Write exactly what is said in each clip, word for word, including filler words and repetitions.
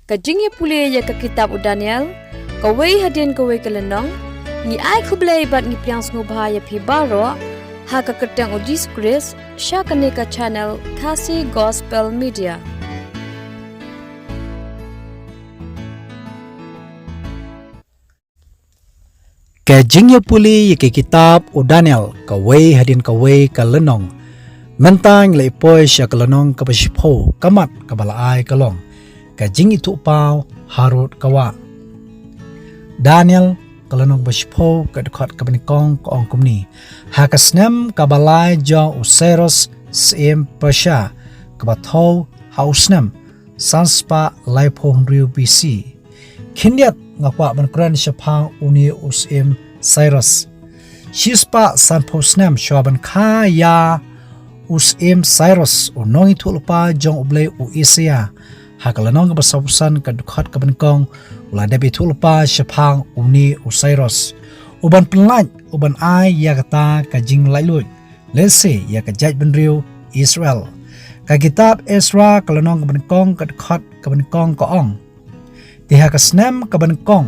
Ka jingïapule ïa ka kitab u Daniel, kawei hadien kawei ka lynnong. Ngi ai khublei bad ngi pdiang sngewbha ïa phi baroh ha ka kyrteng u Jisu Khrist, sha kane ka channel Khasi Gospel Media. Ka jingïapule ïa ka kitab u Daniel, kawei hadien kawei ka lynnong. Mynta ngi la poi sha ka lynnong kaba shiphew, ka mat kaba la ai ka long: Ka jingithuhpaw harud ka wah. Daniel, ka lynnong ba shiphew, ka dkhot kaba nyngkong, ka ong kumne: Ha ka snem kaba lai jong u Cyrus, syiem Persia, kaba thew ha u snem san spah laiphew hynriew B C. Khyndiat nga kwah ban kren shaphang une u syiem Cyrus. Shispah sanphew snem shwa ban kha ïa u syiem Cyrus, u nongïathuhlypa jong U Blei u Isaïah, ha ka lynnong kaba sawphew san, ka dkhot kaba nyngkong, u la dep ïathuhlypa shaphang une u Cyrus, u ban pynlait, u ban ai ïa kata ka jinglaitluid, lehse ïa ka jaitbynriew Israel. Ka kitab Ezra, ka lynnong kaba nyngkong, ka dkhot kaba nyngkong, ka ong: Te ha ka snem kaba nyngkong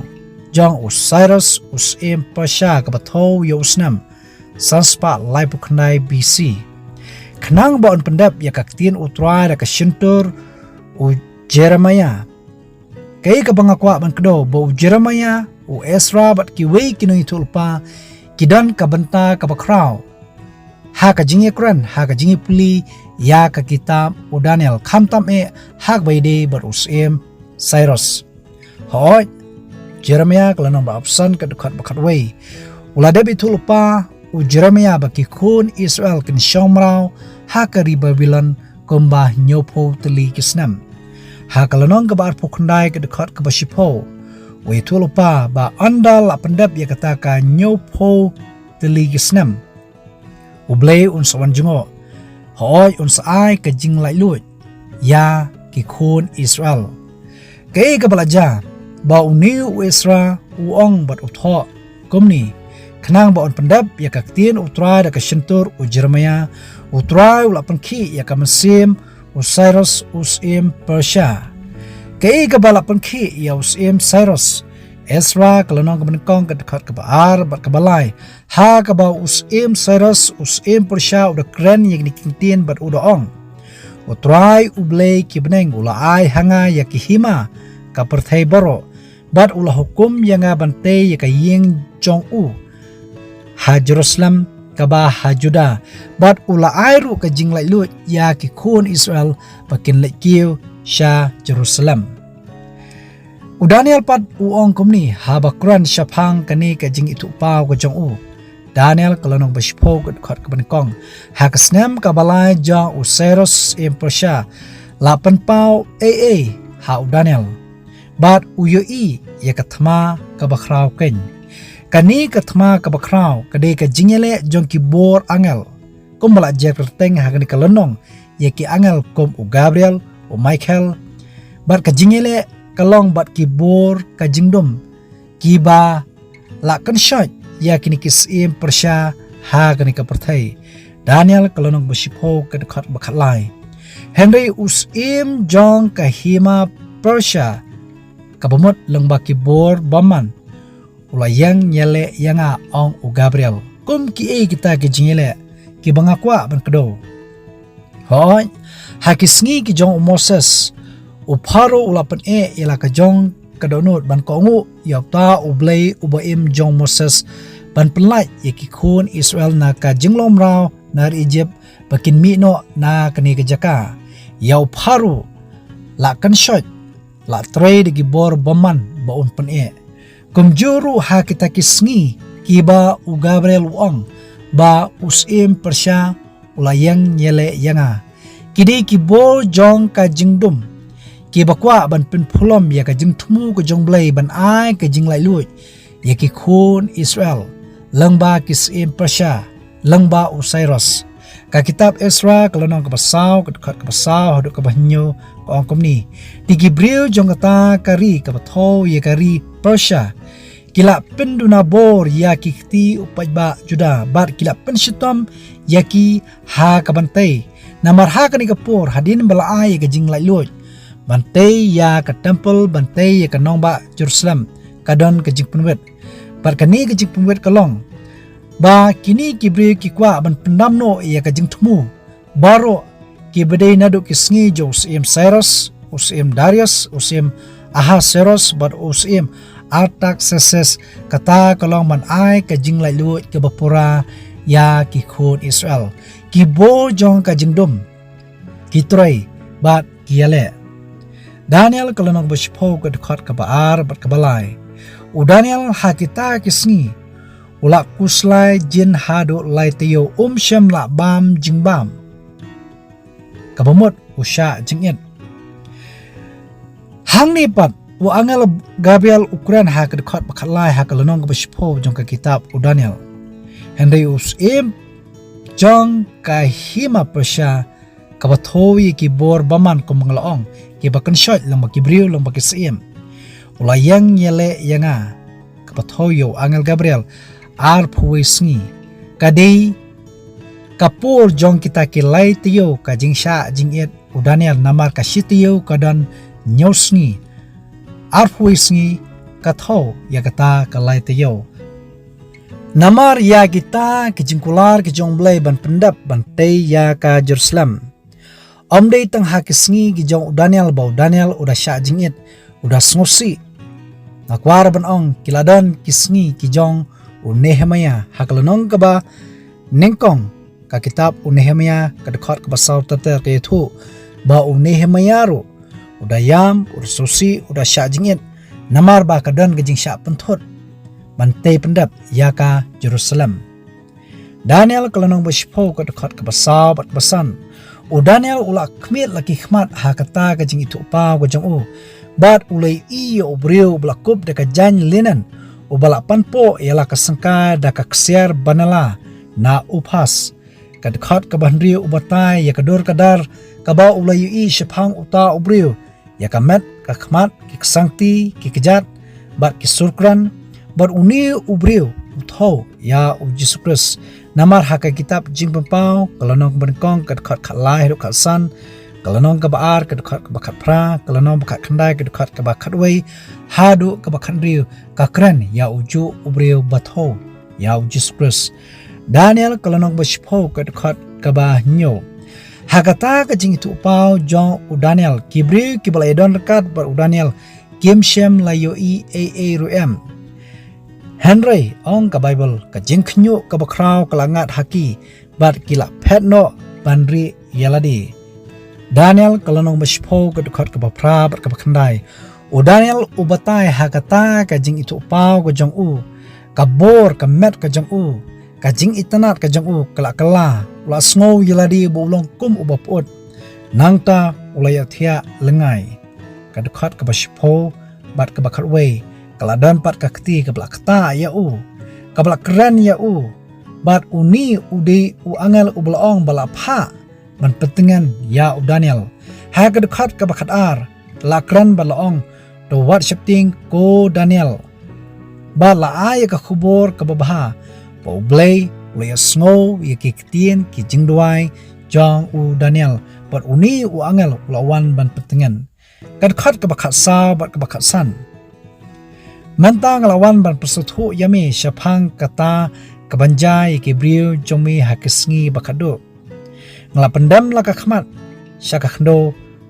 jong u Cyrus, u syiem Persia, kaba thew ïa u snem san spah laiphew khyndai B C, khnang ba un pyndep ïa ka ktien U Trai da ka shyntur u Jeremiah. Kaei kaba nga kwah ban kdew, ba u Jeremiah, u Ezra bad kiwei ki nongïathuhlypa ki don ka bynta kaba khraw ha ka jingïakren, ha ka jingïapule ïa ka kitab u Daniel, khamtam eh ha kaba ïadei bad u syiem Cyrus. Hooid, Jeremiah, ka lynnong ba arphew san, ka dkhot ba khatwei, u la dep ïathuhlypa u Jeremiah ba ki khun Israel kin shong mraw ha ka ri Babilon kumba hynñiewphew tylli ki snem. Ha ka lynnong kaba arphew khyndai, ka dkhot kaba shiphew, u ïathuhlypa ba ynda la pyndep ïa kata ka hynñiewphew tylli ki snem, U Blei un sa wan jngoh. Hooid, un sa ai ka jinglaitluid ïa ki khun Israel. Kaei kaba la jia, ba une u Ezra u ong bad u thoh kumne, khnang ba un pyndep ïa ka ktien U Trai da ka shyntur u Jeremiah, U Trai u la pynkhih ïa ka mynsiem u Cyrus, u syiem Persia. Kaei kaba la pynkhih ïa u syiem Cyrus? Ezra, ka lynnong kaba nyngkong, ka dkhot kaba ar bad kaba lai. Ha kaba u syiem Cyrus, u syiem Persia, u da kren ïa kine ki ktien bad u da ong: U Trai U Blei ki bneng u la ai ha nga ïa ki hima ka pyrthei baroh, bad u la hukum ïa nga ban tei ïa ka ïing jong u ha Jerusalem kaba ha Judah, bad u la ai ruh ka jinglaitluid ïa ki khun Israel ba kin leit kiew sha Jerusalem. U Daniel pat u ong kumne haba kren shaphang kane ka jingithuhpaw ka jong u. Daniel, ka lynnong ba shiphew, ka dkhot kaba nyngkong. Ha ka snem kaba lai jong u Cyrus, syiem Persia, la pynpaw ei ei ha u Daniel, bad u ïohi ïa ka thma kaba khraw keiñ. Kane ka thma kaba khraw ka dei ka jingïaleh jong ki bor angel, kumba la jer kyrteng ha kane ka lynnong ïa ki angel kum u Gabriel, u Michael, bad ka jingïaleh ka long bad ki bor ka jingdum, kiba la kynshoit ïa kine ki syiem Persia ha kane ka pyrthei. Daniel, ka lynnong ba shiphew, ka dkhot ba khatlai. Hynrei u syiem jong ka hima Persia kaba mut lyngba ki bor bymman u la ïeng ïaleh ïa nga, ong u Gabriel. Kum kiei kita ki jingïaleh kiba nga kwah ban kdew? Hooid, ha ki sngi ki jong u Moses, u Pharaoh u la pyneh ïa la ka jong ka dohnud ban kohnguh ïa uta U Blei uba im jong Moses, ban pynlait ïa ki khun Israel na ka jinglong mraw na ri Ijipt, ba kin mih noh na kane ka jaka. Ïa u Pharaoh la kynshoit, la trei da ki bor bymman ba un pyneh. Kumjuh ruh ha kita ki sngi kiba u Gabriel u ong ba u syiem Persia u la ïeng ïaleh ïa nga, ki dei ki bor jong ka jingdum, kiba kwah ban pynpulom ïa ka jingthmu ka jong U Blei ban ai ka jinglaitluid ïa ki khun Israel lyngba ki syiem Persia, lyngba u Cyrus. Ka kitab Ezra, ka lynnong kaba saw, ka dkhot kaba saw haduh kaba hynñiew, ka ong kumne: Te ki briew jong kata ka ri kaba thew ïa ka ri Persia ki la pynduna bor ïa ki kti u paidbah Judah, bad ki la pynshitom ïa ki ha ka ban tei. Namar ha kane ka por, hadien ba la ai ïa ka jinglaitluid ban tei ïa ka temple, ban tei ïa ka nongbah Jerusalem, ka don ka jingpynwit. Bad kane ka jingpynwit ka long ba kine ki briew ki kwah ban pyndam noh ïa ka jingthmu baroh kiba dei naduh ki sngi jong u syiem Cyrus, u syiem Darius, u syiem Ahasuerus bad u syiem Artaxerxes. Kata ka long ban ai ka jinglaitluid kaba pura ïa ki khun Israel, ki bor jong ka jingdum, ki trei bad ki ïaleh. Daniel ka lynnong ba shiphew, ka dkhot kaba ar bad kaba lai. U Daniel ha kita ki sngi u la khuslai jin haduh lai taïew, um shym la bam jingbam, kaba mut u shah jingit. Hangne pat u angel Gabriel u kren ha ka dkhot ba khatlai ha ka lynnong kaba shiphew jong ka kitab u Daniel. Hynrei u syiem jong ka hima Persia, kaba thew ïa ki bor bymman, kumba nga la ong, kiba kynshoit lyngba ki briew, lyngba ki syiem, u la ïeng ïaleh ïa nga, kaba thew ïa u angel Gabriel, arphew wei sngi. Ka dei ka por jong kita ki lai taïew ka jingshah jingit u Daniel, namar ka shi taïew ka don hynñiew sngi, arphew wei sngi ka thew ïa kata ka lai taïew. Namar ïa kita ki jingkular ki jong U Blei ban pyndep ban tei ïa ka Jerusalem. Ym dei tang ha ki sngi ki jong u Daniel ba u Daniel u da shah jingit, u da sngewsih. Nga kwah ban ong, ki la don ki sngi ki jong u Nehemiah. Ha ka lynnong kaba nyngkong, ka kitab u Nehemiah, ka dkhot kaba saw ter ter, ka ïathuh ba u Nehemiah ruh u da ïam, u da sngewsih, u da shah jingit, namar ba ka don ka jingshah pynthut ban tei pyndep ïa ka Jerusalem. Daniel ka lynnong ba shiphew, ka dkhot kaba saw bad kaba san. U Daniel u la khmied la ki khmat ha kata ka jingithuhpaw ka jong u, bad u la ïohi ïa u briew uba la kup da ka jaiñ linen, uba la panpoh ïa la ka syngkai da ka ksiar ba nylla na Uphas. Ka dkhot kaba hynriew u batai ïa ka dur ka dar kaba u la ïohi shaphang uta u briew, ïa ka met, ka khmat, ki ksangti, ki kjat bad ki sur kren. Bad une u briew u thew ïa u Jisu Khrist. Namar ha ka kitab Jingpynpaw, ka lynnong ba nyngkong, ka dkhot khatlai haduh khatsan, ka lynnong kaba ar, ka dkhot kaba khatphra, ka lynnong ba khatkhyndai, ka dkhot kaba khatwei haduh kaba khathynriew, ka kren ïa ujuh u briew ba thew ïa u Jisu Khrist. Daniel ka lynnong ba shiphew, ka dkhot kaba hynñiew. Ha kata ka jingithuhpaw jong u Daniel, ki briew kiba la ïadon ryngkat bad u Daniel kim shym la ïohi ei ei ruh em. Hynrei ong ka Baibl, ka jingkhynñiuh kaba khraw ka la ngat ha ki, bad ki la phet noh ban rieh ïa lade. Daniel ka lynnong ba shiphew, ka dkhot kaba phra bad kaba khyndai. U Daniel u batai ha kata ka jingithuhpaw ka jong u, ka bor ka met ka jong u, ka jingitynnad ka jong u ka la kylla. U la sngew ïa lade ba u long kum uba pyut. Nangta u la ïathiah lyngngai. Ka dkhot kaba shiphew bad kaba khatwei, ka la don pat ka kti kaba la ktah ïa u, kaba la kren ïa u. Bad une u dei u angel uba la ong ba la phah ban pyntngen ïa u Daniel. Ha ka dkhot kaba khatar, la kren bad la ong, to wat sheptieng ko Daniel, bad la ai ïa ka khubor kaba bha ba U Blei u la ïasngew ïa ki ktien ki jingduwai jong u Daniel, bad une u angel u la wan ban pyntngen. Ka dkhot kaba khatsaw bad kaba khatsan. Mynta nga la wan ban pynsngewthuh ïa me shaphang kata kaban jia ïa ki briew jong me ha ki sngi ba khatduh. Nga la pyndem la ka khmat sha ka khyndew,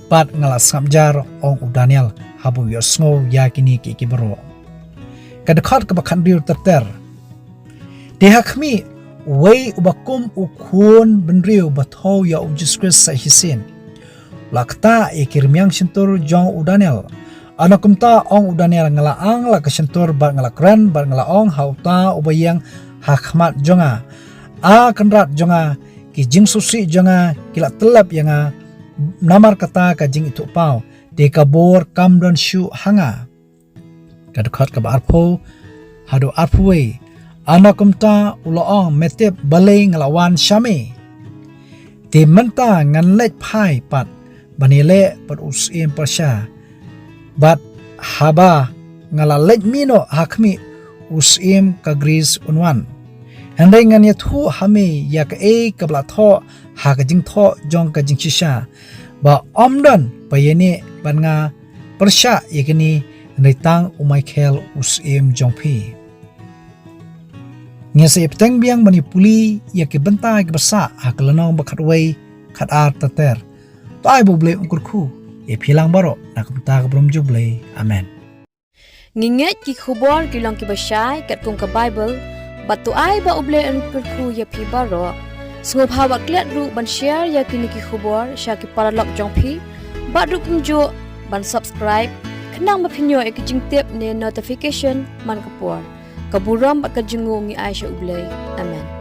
bad nga la sngap jar, ong u Daniel, haba u ïohsngew ïa kine kiei kiei baroh. Ka dkhot kaba khathynriew ter ter. Te ha khmih, uwei uba kum u khun bynriew ba thew ïa u Jisu Khrist sa shisien u la ktah ïa ki rmiang shyntur jong u Daniel. Ano kumta, ong u Daniel, nga la ang la ka shyntur bad nga la kren bad nga la ong ha uta uba ïeng ha khmat jong nga, A Kynrad jong nga, ki jingsngewsih jong nga ki la tyllep ïa nga namar kata ka jingithuhpaw, te ka bor kam don shuh ha nga. Ka dkhot kaba arphew haduh arphew wei. Ano kumta u la ong, me tip balei nga la wan sha me. Te mynta ngan leit phai pat ban ïaleh bad u syiem Persia, bad haba nga la leit mih noh ha khmih, u syiem ka Gris un wan. Hynrei ngan ïathuh ha me ïa kaei kaba la thoh ha ka jingthoh jong ka jingshisha, ba ym don ba ïaineh bad nga pyrshah ïa kine, hynrei tang u Michael u syiem jong phi. Ngi sa ïa bteng biang ban ïa pule ïa ki bynta kiba sah ha ka lynnong ba khatwei, khatar ter ter. To ai ba U Blei un kyrkhu ïa phi lang baroh na ka bynta ka burom jong U Blei. Amen. Ngi ngeit ki khubor ki long kiba shai katkum ka Bible, bad to ai ba U Blei un kyrkhu ïa phi baroh. Sngewbha wat klet ruh ban share ïa kine ki khubor sha ki paralok jong phi, bad ruh kumjuh ban subscribe, khnang ba phin ïoh ïa ki jingtip ne notification man ka por. Ka burom bad ka jingngeit ngi ai sha U Blei. Amen.